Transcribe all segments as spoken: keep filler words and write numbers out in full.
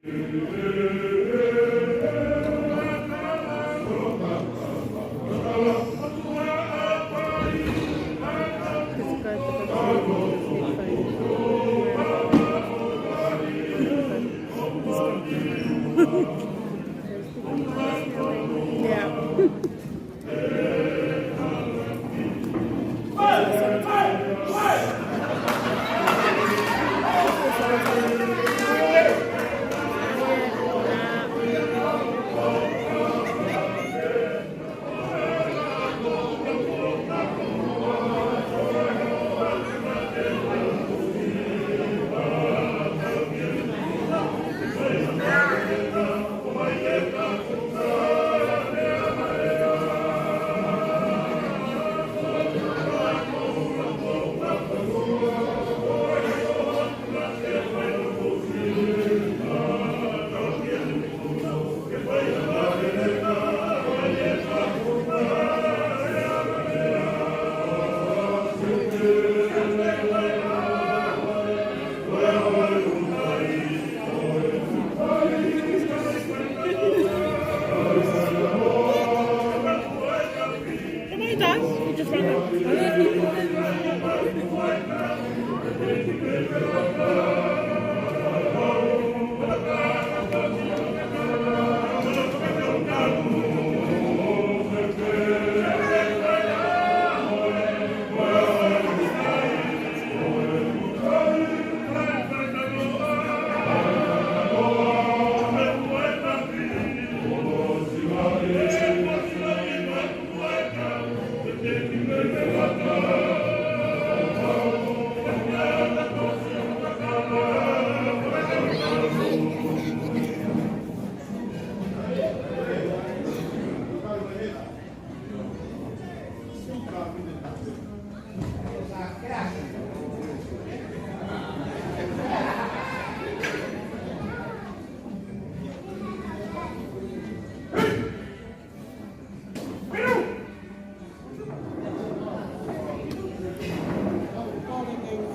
Am I done? You just run out.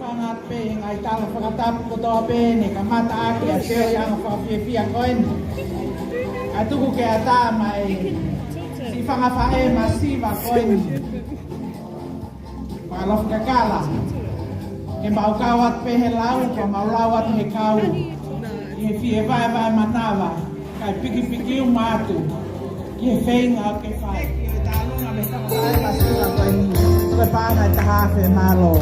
Fanga pē he ngaahi tala fakatapu kotoa pē ne kamata ʻaki ʻa e feohiʻanga fakafiefia ko eni. Kae tuku ke ʻatā mai siʻi fanga faʻē masiva ko eni. Fakalofakakala. Ke mau kau atu pē he lau, ke mau lau atu he kau. ʻI he fie vaevae manava, kae pikipiki uma atu ki he feinga ke fai. Tālunga mei he fanga faʻē masiva ko eni, ko e paʻanga ʻe taha afe, mālō.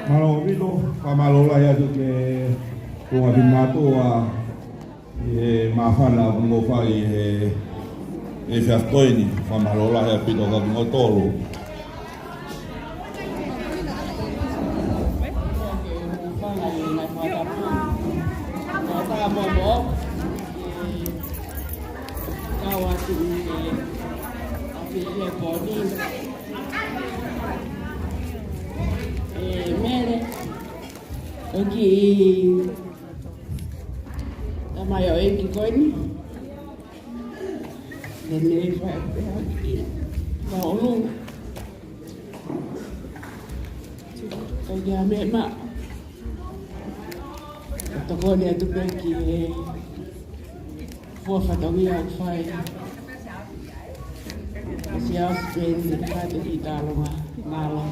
Mālō ʻaupito, fakamālō lahi atu ki he tuʻunga finemātuʻa ʻi he māfana ʻoku nau fai he, he efiafi ko eni, fakamālō lahi ʻaupito kia kimoutolu. Kau atu ʻi he afi he pō ni. ʻE Mele, ʻoku ʻi tamaioʻeiki ko eni. Lele fai pea ki ka olu. Ko ia me ma. Tokoni atu pē ki he fua fatongia ʻoku fai. Siasi pē ni kātaki tālonga. Mālō.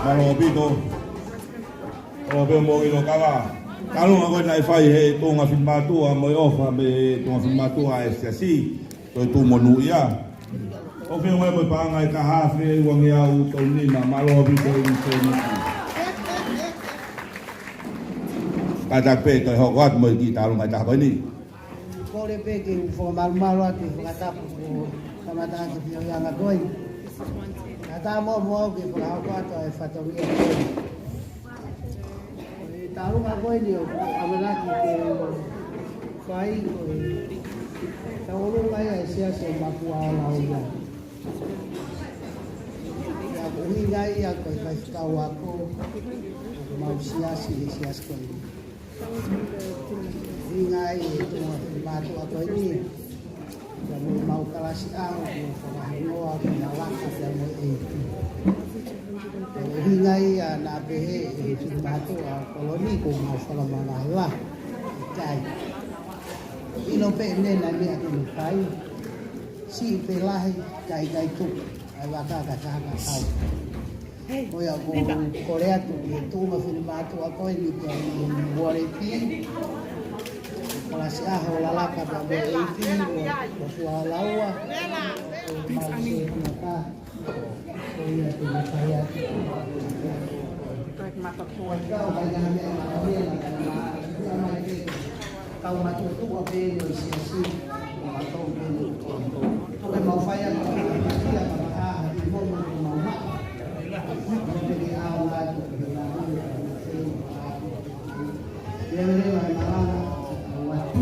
Mālō ʻaupito. ʻO pea mo ʻilo kava. Kalunga ko ē naʻe fai he tuʻunga finemātuʻa mo e ʻofa mei he tuʻunga finemātuʻa ʻa e siasi. Ko e tuʻu monūʻia. ʻOku fiemaʻu mo e paʻanga ʻe taha afe uangeau tolu nima, mālō ʻaupito ʻi he sēniti. Kātaki pē toe hoko atu mo e kiʻi tālunga ʻe taha ko eni. Kole pē ke u fakamalumalu atu he fakatapu kuo kamata atu he ʻaho ko eni. Kae ʻatā mo au ke fakahoko atu ʻa e fatongia ko eni. Ko e tālunga ko eni ʻoku ʻamanaki ke fai ko e tauʻolunga ia ʻa e siasi ʻo Makuālaua. Pea ko e ʻuhinga ia ko e faifekau ako ʻo ʻemau siasi he siasi ko eni. Ringa ai e tuʻunga finemātuʻa ko eni. Pea mo ʻemau kalasi ʻaho kuo fakahingoa ko e Lalaka pea mo e ʻEiki. Ko e ʻuhinga ia naʻa pehē ʻe he finemātuʻa Koloni kuo mau fakamavahe lahi. ʻIkai. ʻIlo pē ʻene naʻe meʻa ke ne fai. Siʻi pē lahi, ka ʻikai tuku. ʻA e vaka ka taha ka tau. Ko ia ʻoku ou kole atu ki he tuʻunga finemātuʻa ko eni pea mo e uareti. Kalasi ʻaho Lalaka pea mo e ʻEiki, mo Makuālaua. Ko e mau se mata. Ko ia te ne fai atu. Ko e kau mai nā meʻa mā meʻa mā mā mā mā mā. Kau mātuʻa tuʻu pē ʻo e siasi, ʻo mātuʻa pē ʻo e. Ko e mau fai ʻa e mau fai ʻa e mau ʻaha, ʻi momo ko mau maʻa. Ko e peke ʻa o mātuʻa, ko e mau ʻaha, ko e mau ʻaha. Leveleva e malanga, ʻo atu.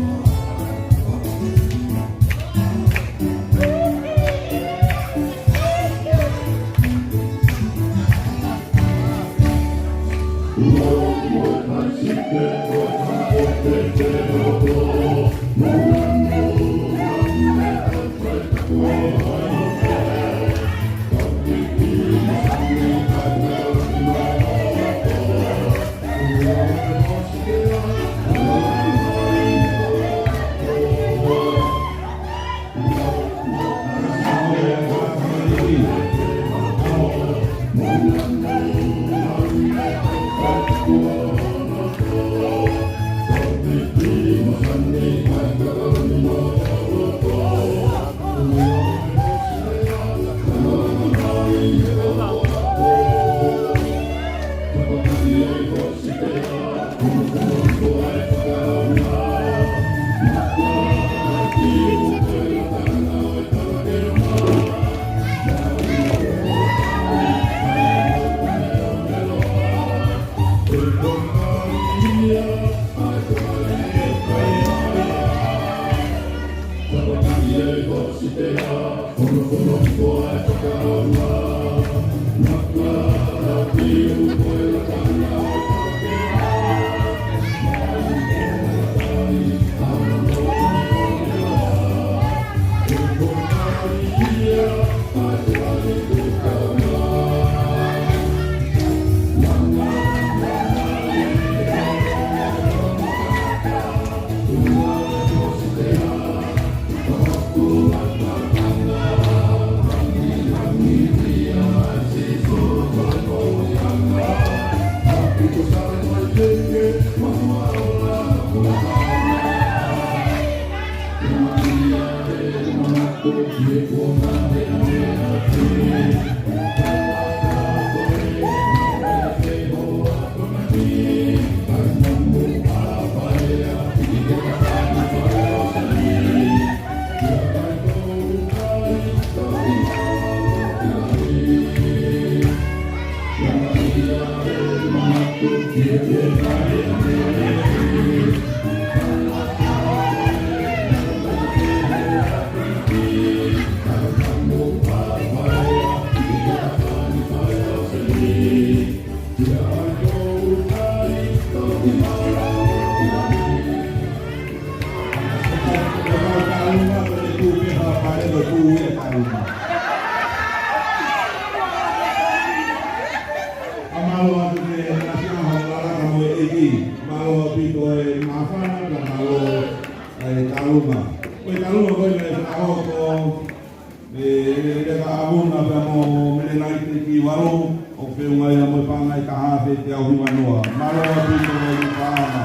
Mālō atu ki he ngaahi ʻaho lalaka mo e ʻEiki. Mālō ʻaupito e māfana, pea mālō e tāluma. Ko e tāluma ko ē naʻe fakahoko ʻe, ʻe, ʻe Leka ʻAvuna pea mo Mele Naite ki Valo, ʻo feʻunga ia mo e paʻanga ʻe taha afe teau hiva noa. Mālō ʻaupito e paʻanga.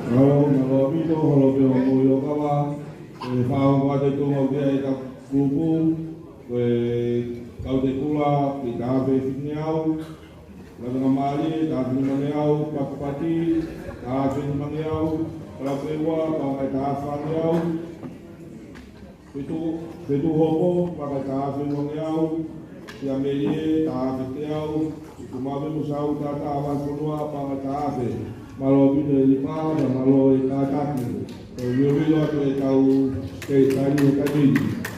Mālō, mālō ʻaupito, holo pē ʻo mui ʻo kava, ʻe fāu vate tō mau kia e ka kulupu, ko e Kautekula, ki he taha afe fitu ngeau, Lavengamālie, taha afe nima ngeau, Patipati, taha afe nima ngeau, Kalafeua, paʻanga ʻe taha afe fā ngeau, Fetu, Fetuʻuhopo, paʻanga ʻe taha afe ua ngeau, Siamelie, taha afe teau, Situmave mo Sautaʻa, Vahefonua, paʻanga ʻe taha afe. Mālō ʻaupito e lipa, pea mālō e kātaki. ʻE viovio atu e kau, ke tali e kamini.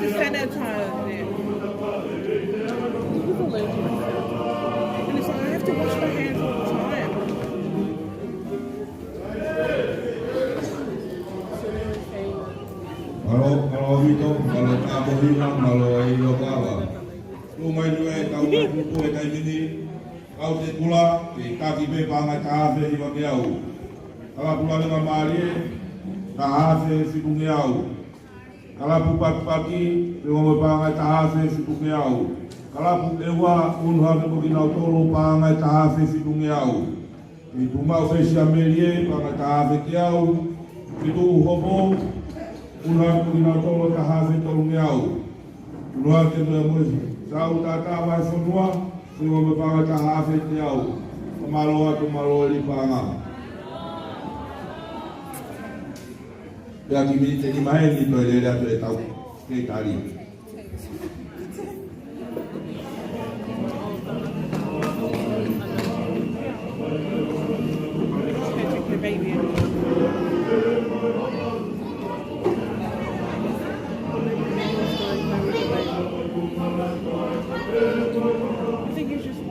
Sanitize it. It was allergic. And it's like, I have to wash my hands all the time. Mālō, mālō ʻaupito, mālō e tāpuaki, mālō e ʻilo kava. Tuʻu mai ʻa e kau kaputu he taimi ni, kau Te Kula, ke taki pē paʻanga ʻe taha afe hivangeau. Kalapu Lavengamālie, taha afe fitungeau. Kalapu Pakipaki, pea mo e paʻanga ʻe taha afe fitungeau. Kalapu ʻEua, unu afe mo kinautolu, paʻanga ʻe taha afe fitungeau. Kei Tuʻumaʻu Fesi ʻa Melie, paʻanga ʻe taha afe teau. Kei Tuʻuhopo, unu afe mo kinautolu, taha afe tolungeau. Unu afe mo e Saʻu Tata Vahefonua, pea mo e paʻanga ʻe taha afe teau. Mālō atu, mālō e lī paʻanga. Pea ki miniti ʻe nima heni toe lele atu e tau kei tali. I think it's just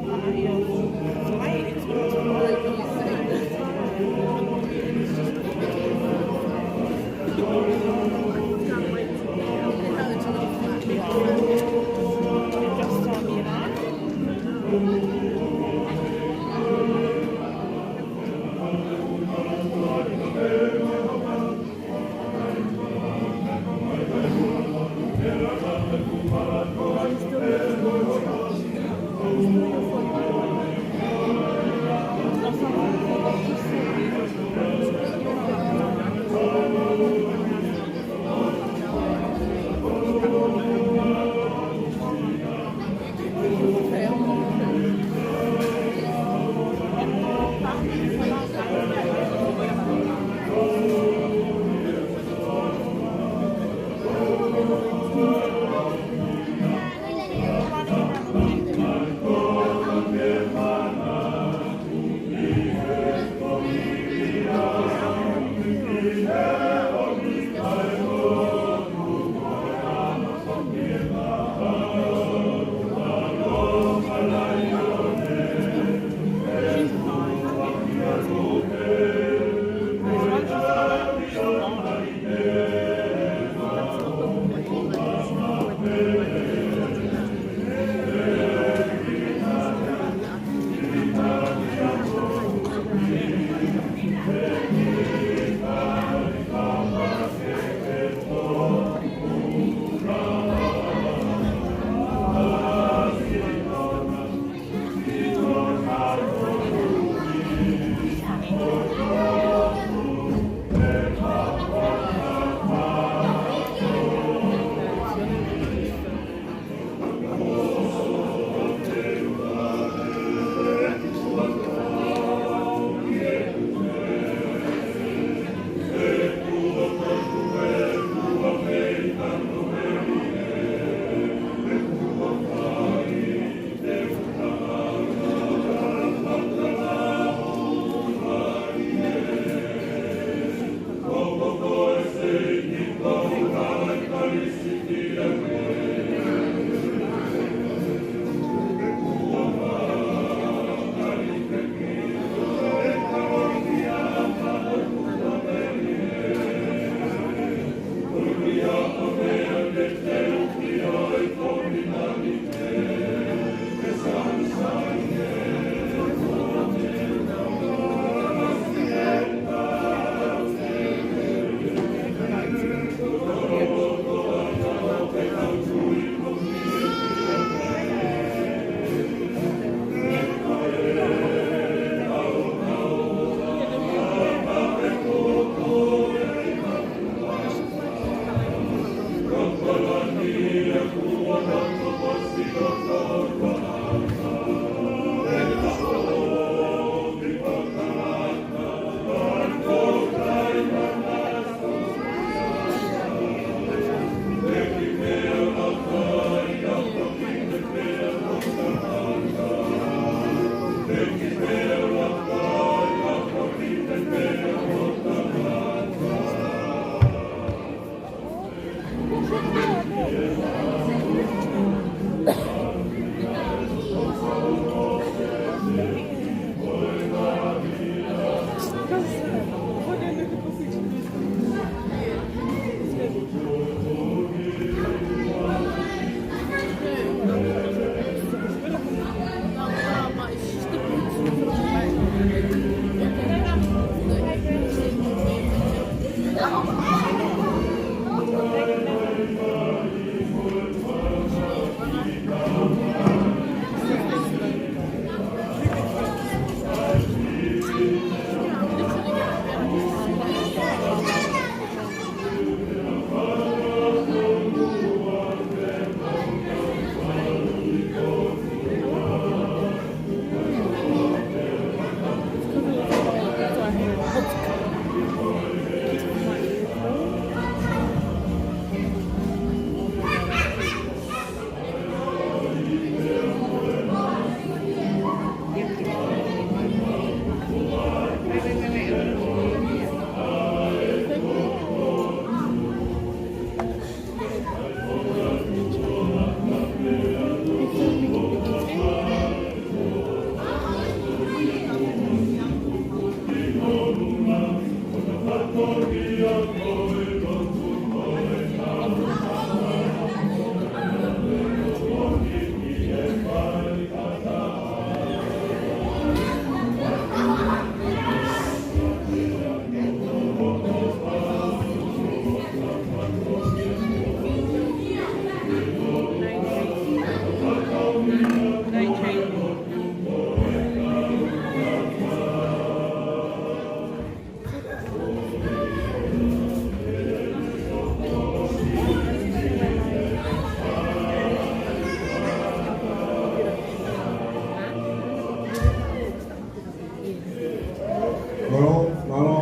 Mālō, mālō.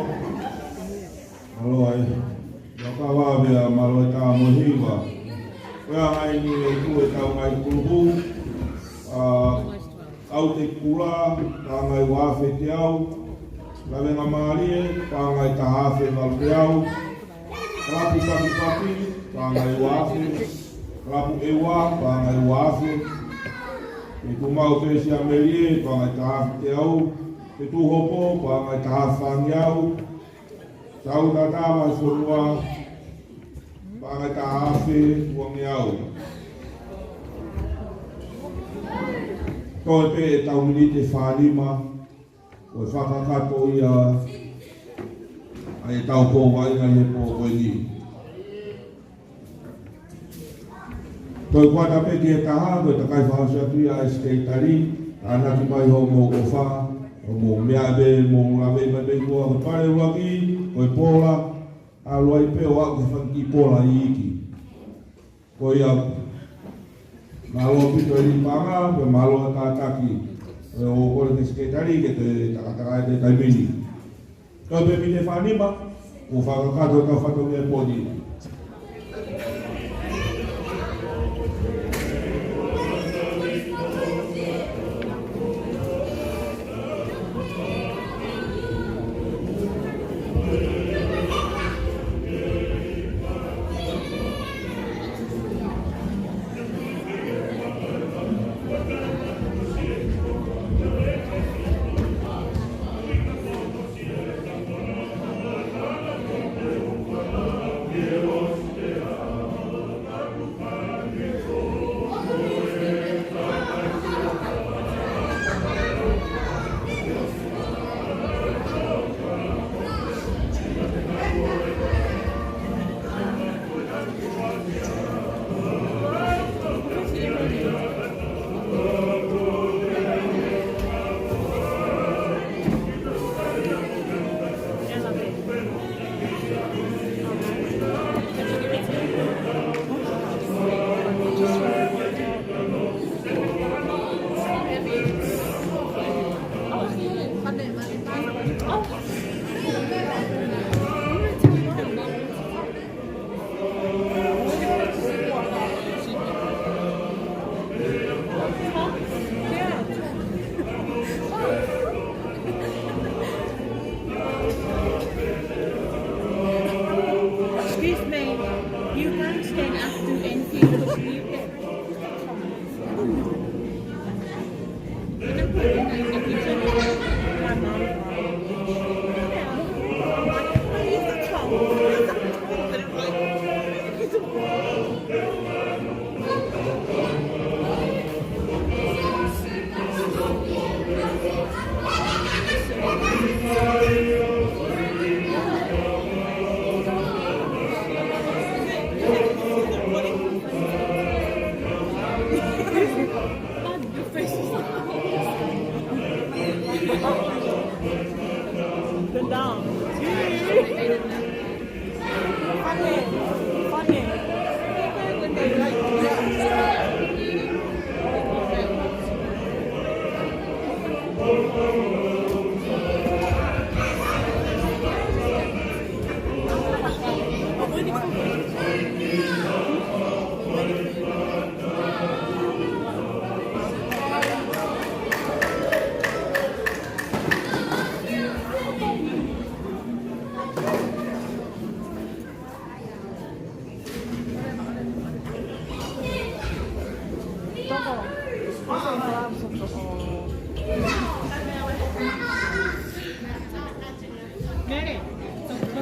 Mālō ai. Mālō ka vave a mālō e tā mo hiva. Ko ia ai ni e tu e tau mai kulupu. A, Aute Kula, paʻanga ʻe ua afe teau. Lavengamālie, paʻanga ʻe taha afe valu teau. Kalapu Pakipaki, paʻanga ʻe ua afe. Kalapu ʻEua, paʻanga ʻe ua afe. Fetumau Fesiamelie, paʻanga ʻe taha afe teau. Fetuhopo, paʻanga ʻe taha afe fāngeau. Saunatava Fonua, paʻanga ʻe taha afe uangeau. Toe pē e tau miniti ʻe fānima, ʻo fakakakato ia ʻa e tau pō vaʻinga he pō ko eni. Toe kuata pē ki he taha, ko e takai fakaʻosi atu ia ʻa e sekelitali, ʻanaki mai hoʻomou ʻofa, hoʻomou meʻa pē, mou lave mai pē kua, ko e pale ʻuluaki, ko e pola, ʻalu ai pē ʻo aʻu ki he fanga kiʻi pola iiki. Ko ia, mālō ʻaupito e paʻanga, pea mālō e kātaki, ʻo kole ki he sekelitali, ke toe takatakai atu e taimi ni. Toe pē miniti ʻe fānima, ʻo fakakakato e kau fatongia e pō ni.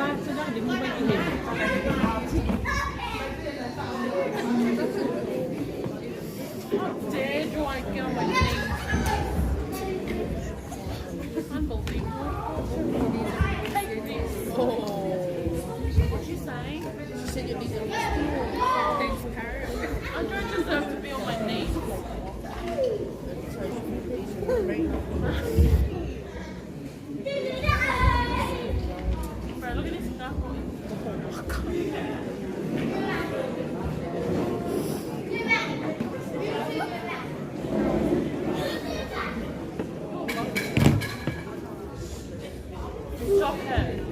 How dare you, I get on my knees. Unbelievable. Take this. Oh. What you saying? She said your knees are... Thanks, Karen. I don't deserve to be on my knees. Bro, look at this knuckle. Stop it.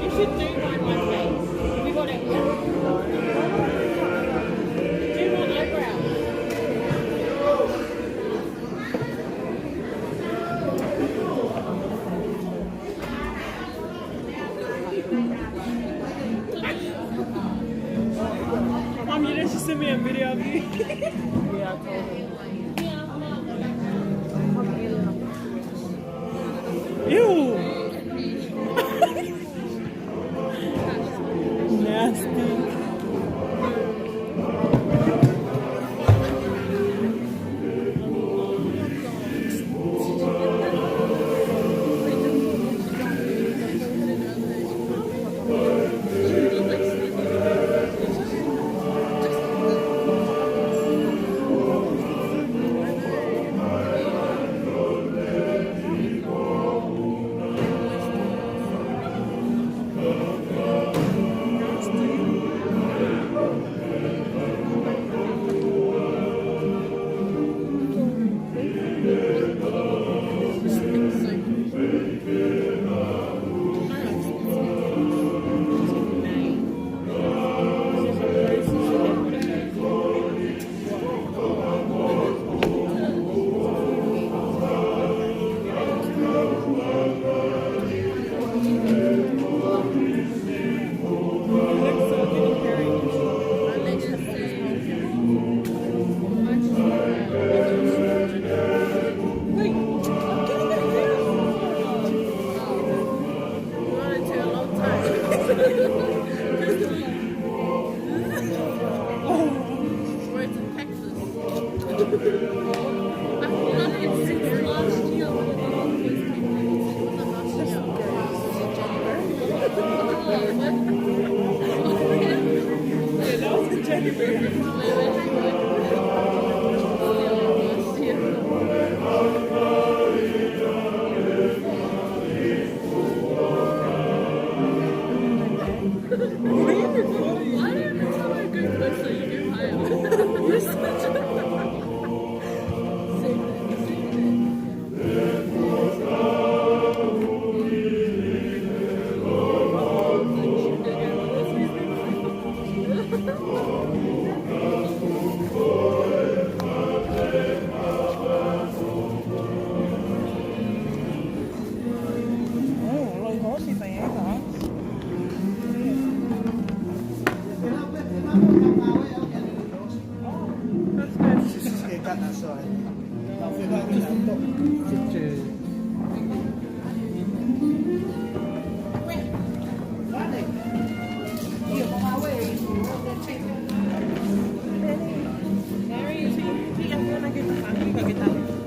You should do mine like me. Have you got it? Do my eyebrows. Mom, you didn't just send me a video of you. Yeah, I told her. Ew.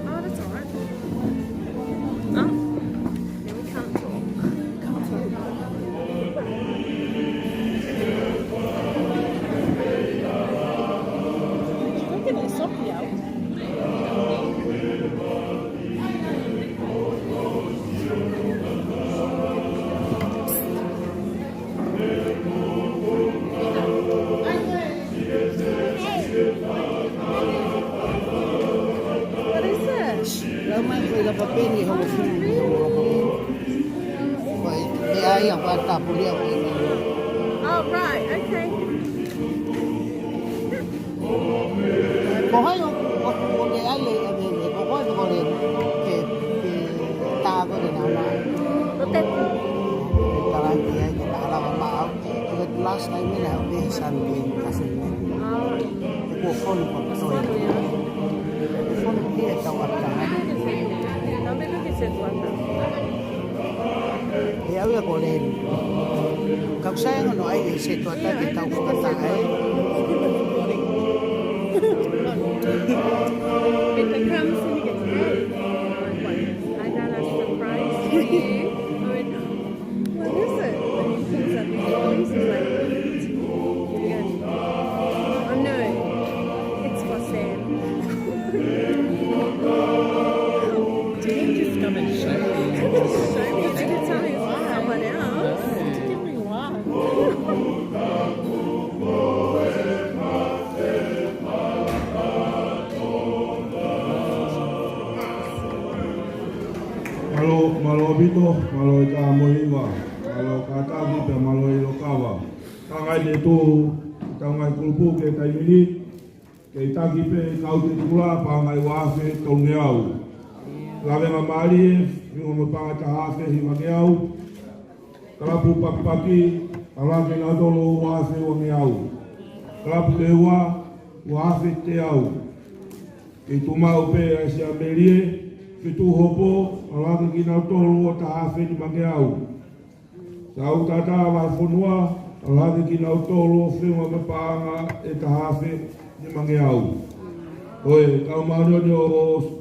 Oh, that's all right. Oh, yeah, we can't talk. Can't talk. Look at this, Sophia. What is it? Lau mai ko e lapa peni hau fini. Ko e, ʻe ai a pata pulia ko e. Oh, right, okay. Ko hai ʻo, ʻo, ʻo ke ai e, e, e, ko koe ko le, ke, ke tā ko le nā mā. Ko te. Talanti ai ke tā lava mā au. Ko e last time ʻe au pē Sunday, kasi me. Ah. Ko fonu ko toi. Ko fonu ki e tau ata. Tambe ko ke se kuata. ʻE au ia ko leni. Kau sai ngono ai e se tuata ke tau fakataha ai. It becomes when you get to bed. I got a surprise for you. I went, "What is it?" And he pulls up his phone. He's like, he goes, "Oh no, it's for Sam." Did he just come and show me? Show me. Did he tell me it was someone else? Give me one. Mālō, mālō ʻaupito, mālō e ka mo iva, mālō ka taki pea mālō e ʻilo kava. Ka ngai te tu, tau ngai kulupu ke taimi ni, ke taki pē kau te kula pa ngai ua afe tolungeau. Lavengamālie, fiu mo panga taha afe hivangeau. Kalapu pakipaki, ʻalu hake kinautolu ua afe uangeau. Kalapu teua, ua afe teau. Kei tuʻu maʻu pē ʻa e siamelie, fitu hopo, ʻalu hake kinautolu ua taha afe nimangeau. Sautata vahefonua, ʻalu hake kinautolu ʻo feʻunga mo paʻanga ʻe taha afe nimangeau. Ko e kau māʻoniʻoni ʻo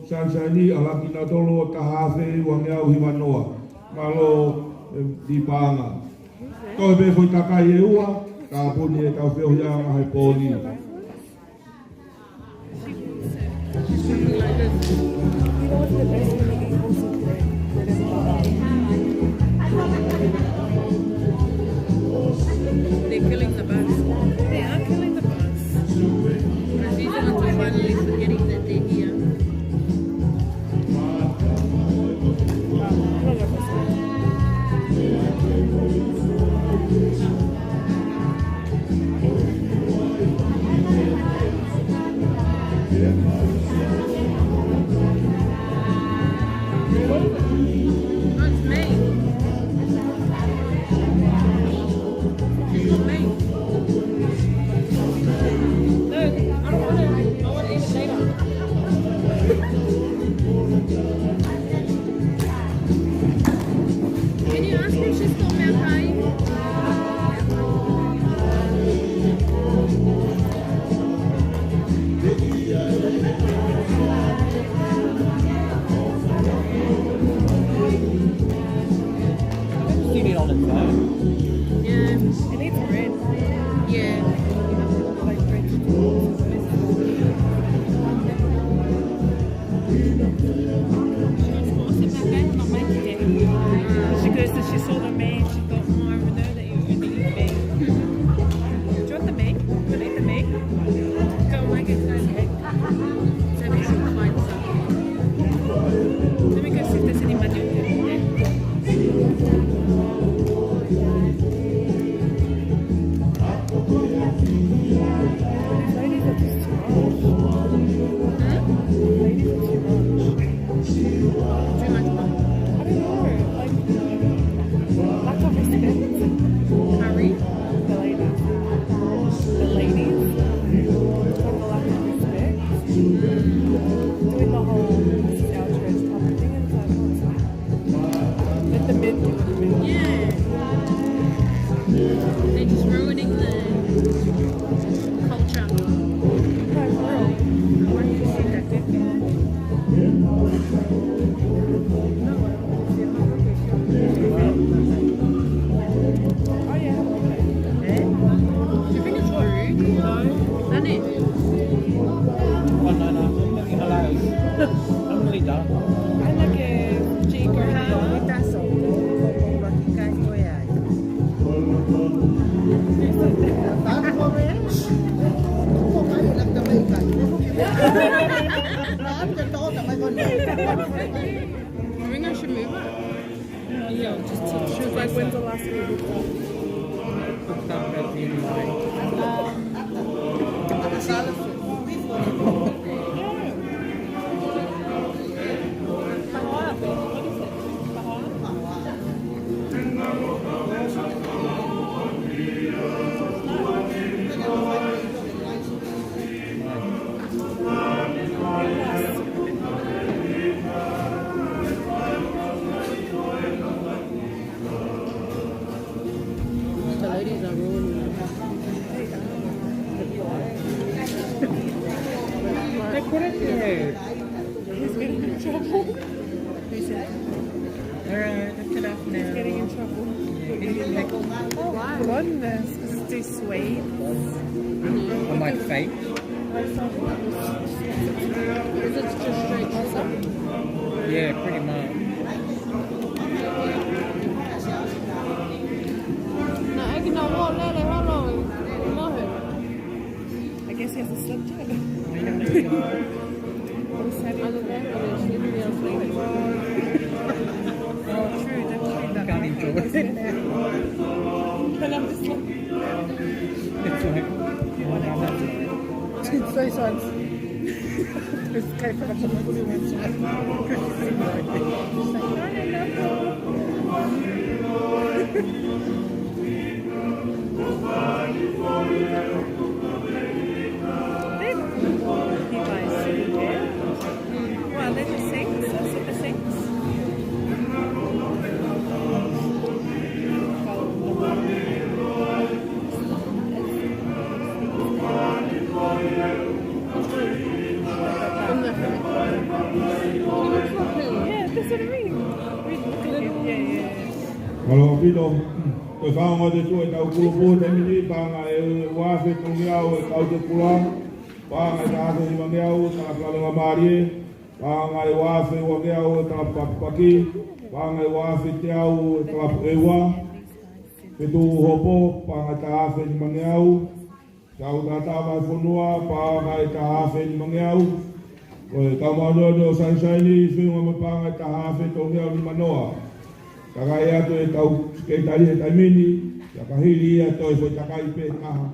Sunshine, ʻalu hake kinautolu ua taha afe uangeau hivanoa. Mālō e paʻanga. Toe pē foʻi takai ʻe ua, kapau ʻe tau feohiʻanga he pō ni. They're killing the buzz. They are killing the buzz. Because these ones are finally forgetting that they're here. They're just ruining the culture. Oh, yeah. Do you think it's rude? No. Doesn't it? Oh, no, no. I'm really done. I like it. Jake or I think I should move it. Yeah, just to, she was like, "When's the last time you did that?" The ladies are ruining it. They put it there. He's getting in trouble. All right, lift it up now. He's getting in trouble. Why? Goodness, because it's too sweet. I might faint. Is it just straight pizza? Yeah, pretty much. No, I can know what level, how long? I guess he has a slim jug. Other than that, it's really a slim. Oh, true. That's true. That can't enjoy it. But I'm just like, it's like, oh, no, that's all right. It's those ones. It's okay for the people who want to. It's like, no, no, no. They're, you guys, okay? Well, they're the six. That's the six. Yeah, that's what I mean. We, yeah, yeah. Mālō ʻaupito. Ko e fakaongo atu ʻetau kulupu he taimi ni, paʻanga ʻe uaafe tolungeau ʻo e Kaute Kula, paʻanga ʻe taha afe nimangeau ʻo e Kalapu Lavengamālie, paʻanga ʻe uaafe uangeau ʻo e Kalapu Pakipaki, paʻanga ʻe uaafe teau ʻo e Kalapu ʻEua, Fetuʻuhopo, paʻanga ʻe taha afe nimangeau, Sautata Vahefonua, paʻanga ʻe taha afe nimangeau. Ko e kau māʻoniʻoni ʻo Sanisani, feʻunga mo e paʻanga ʻe taha afe tolungeau nimanoa. Takai atu e kau sekelitali he taimi ni, pea ka hili ia toe foʻi takai pē ʻe taha.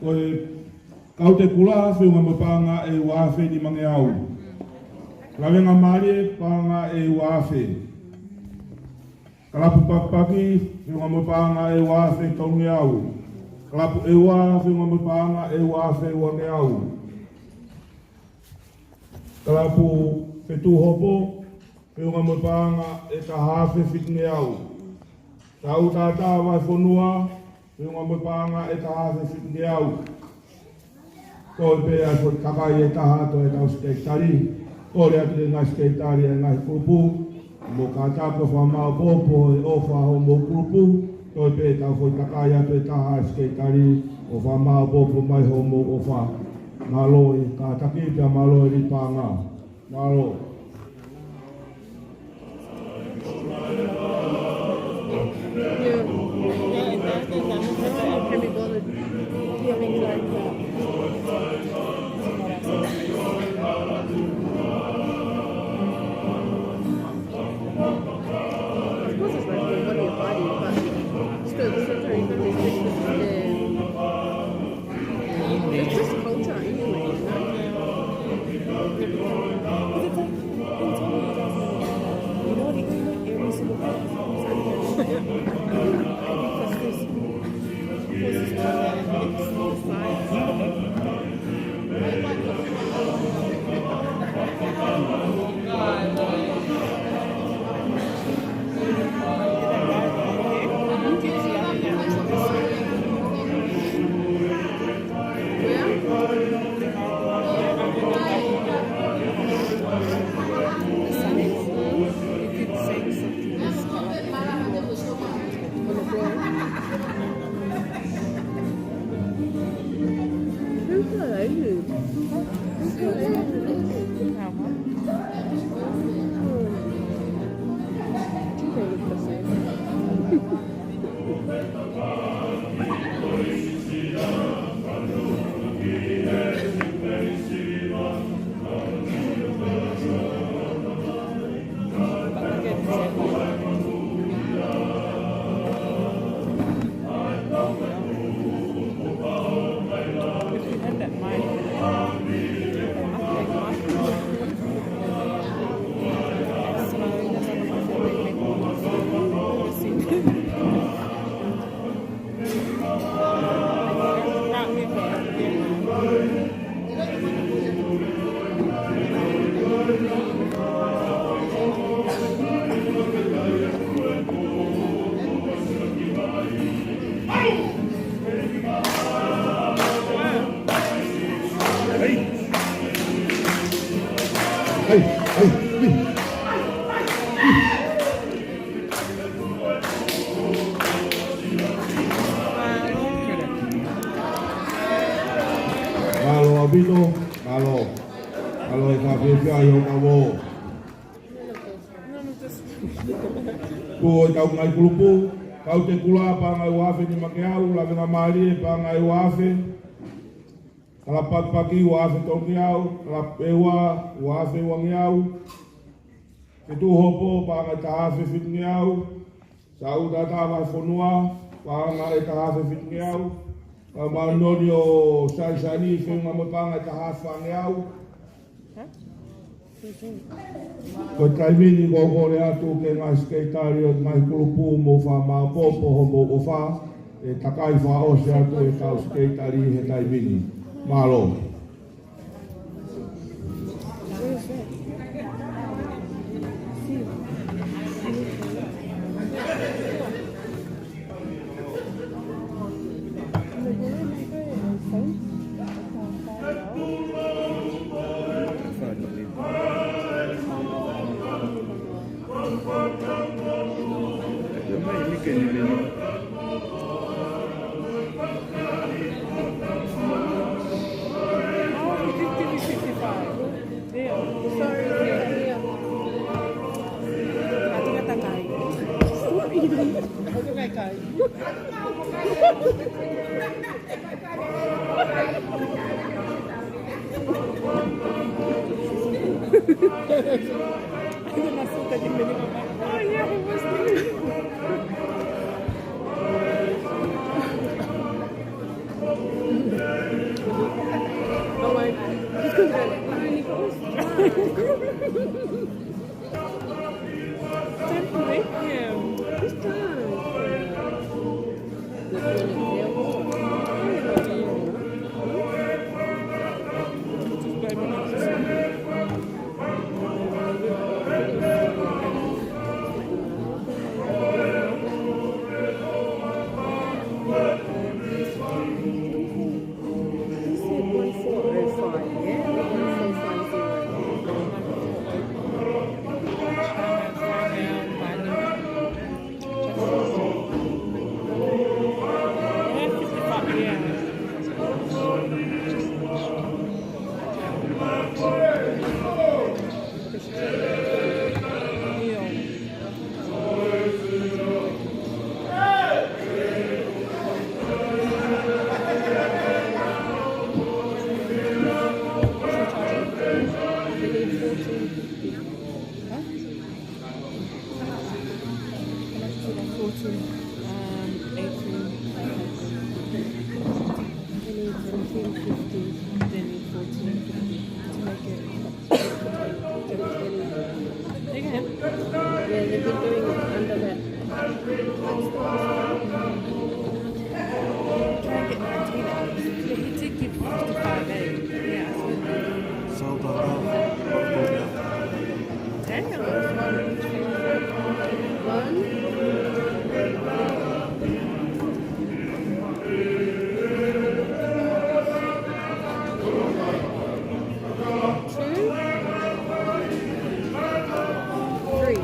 Ko e Kaute Kula, feʻunga mo e paʻanga ʻe uaafe nimangeau. Lavengamālie, paʻanga ʻe uaafe. Kalapu Pakipaki, feʻunga mo e paʻanga ʻe uaafe tolungeau. Kalapu ʻEua, feʻunga mo e paʻanga ʻe uaafe uangeau. Kalapu Fetuʻuhopo, feʻunga mo e paʻanga ʻe taha afe fitungeau. Sautata Vahefonua, feʻunga mo e paʻanga ʻe taha afe fitungeau. Toe pē ʻa e foʻi kakai ʻe taha atu ʻetau sekelitali. Kole atu ki he ngaahi sekelitali ʻa e ngaahi kulupu, mou kātaki ʻo fakamaopoopo e ʻofa hoʻomou kulupu. Toe pē ʻetau foʻi kakai atu ʻe taha ʻa e sekelitali ʻo fakamaopoopo mai hoʻomou ʻofa. Mālō e kātaki pea mālō e lī paʻanga. Mālō. Mālō ʻaupito, mālō. Mālō e fakafiefia ʻi hoʻo kau. Tuʻu ʻi he kau ngaahi kulupu, Kaute Kula paʻanga ʻe ua afe nima ngeau, Lavengamālie paʻanga ʻe ua afe, Kalapakipaki ua afe tolu ngeau, Kalapeua ua afe ua ngeau, Fetuʻuhopo paʻanga ʻe taha afe fitu ngeau, Saʻu Tata Vahefonua paʻanga ʻe taha afe fitu ngeau, Kalaumālie ʻo Saisani Feʻunga mo e paʻanga ʻe taha afe fā ngeau. Ko e taimi ni ʻoku ou kole atu ki he ngaahi sekelitali ʻo e ngaahi kulupu, mou fakamāʻopoʻopo hoʻomou ʻofa, ʻe takai fakaʻosi atu e kau sekelitali he taimi ni. Mālō. Don't break him. He's trying. He said one four oh five, yeah? One four five zero. Fourteen, um, eighteen. They need seventeen fifty. They need fourteen fifty to make it. They can. Yeah, they've been doing it under that. Try and get nineteen. Yeah, he did give fifty-five, eh? Yeah, I see. Sold out. Damn. One. Two. Three.